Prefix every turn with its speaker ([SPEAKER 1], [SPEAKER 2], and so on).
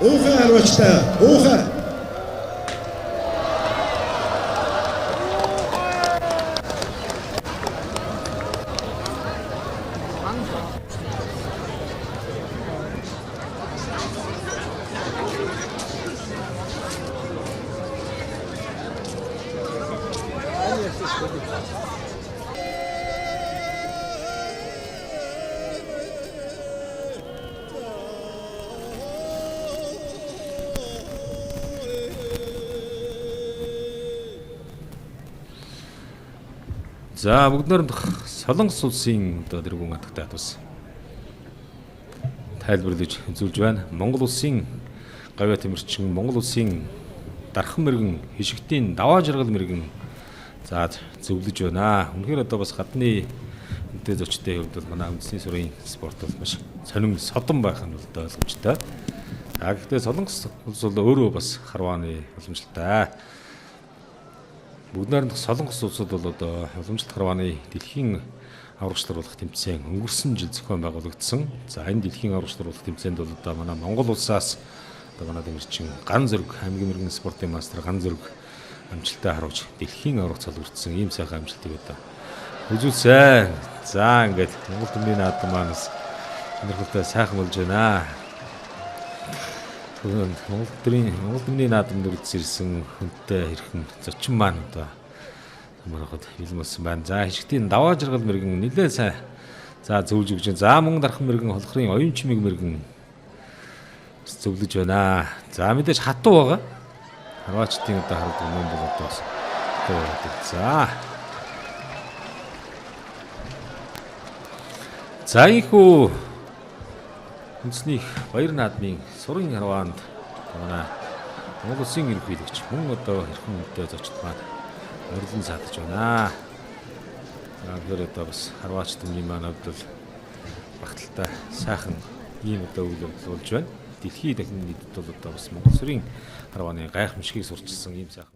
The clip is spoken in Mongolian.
[SPEAKER 1] Уухай харваачтай. Уухай.
[SPEAKER 2] За бүгд найрамдах Солонгос улсын одоо дэргүүн хатагтай бас тайлбарлаж үзүүлж байна. Монгол улсын гавьяа тэмэрчин, Монгол улсын дархан мэрэгэн, хишигтийн даваа жаргал мэрэгэн за зөвлөж байна. Үнэхээр одоо бас гадны үнэтэй зочдын хувьд бол манай үндэсний сүрийн спорт бол маш сонин содон байх нь бол ойлгомжтой. За гэхдээ Солонгос улс бол өөрөө бас харвааны боломжтой. Бүгд найрамдах Солонгос улсад бол одоо уламжлалт харвааны дэлхийн аврагч болох тэмцээн өнгөрсөн жил зохион байгуулагдсан. За энэ дэлхийн аврагч болох тэмцээнд бол одоо манай Монгол улсаас одоо манай дэмэрчин ган зөрг аймгийн мэрэгэн спортын мастер ган зөрг амжилттай харуулж дэлхийн аврагч цолгордсон ийм сайхан амжилтыг одоо үзүүлсэн. За ингээд Монгол түмний наадам маань бас сонирхолтой сайхан болж байна. Монгол төрийн Монгол түмний наадам нүрдс ирсэн хүнтэй хэрхэн зочин маань одоо самархад бэлэн болсон байна. За хишгтийн даваа жаргал мэрэгэн нэлээд сайн за зөвлөж өгч байна. За мөн дархан мэрэгэн холхрын оюун чимэг мэрэгэн зөвлөж байна. За мэдээж хатуу байгаа. Хорватчдын одоо харагдах юм бол одоо бас за. За ийхүү үндэсний баяр наадмын сурын харваанд манай Монгол улсын ерөнхийлөгч мөн одоо хэрхэн үнэтэй зочд маань мөрдөн саадаж байна. За тэгэхээр одоо бас Хорват түмний маань хувьд бол багталтай сайхан ийм одоо үйл явдал болж байна. Дэлхийд дахин нийтэд бол одоо бас Монгол сүрийн харвааны гайхамшигыг сурчилсан ийм сайхан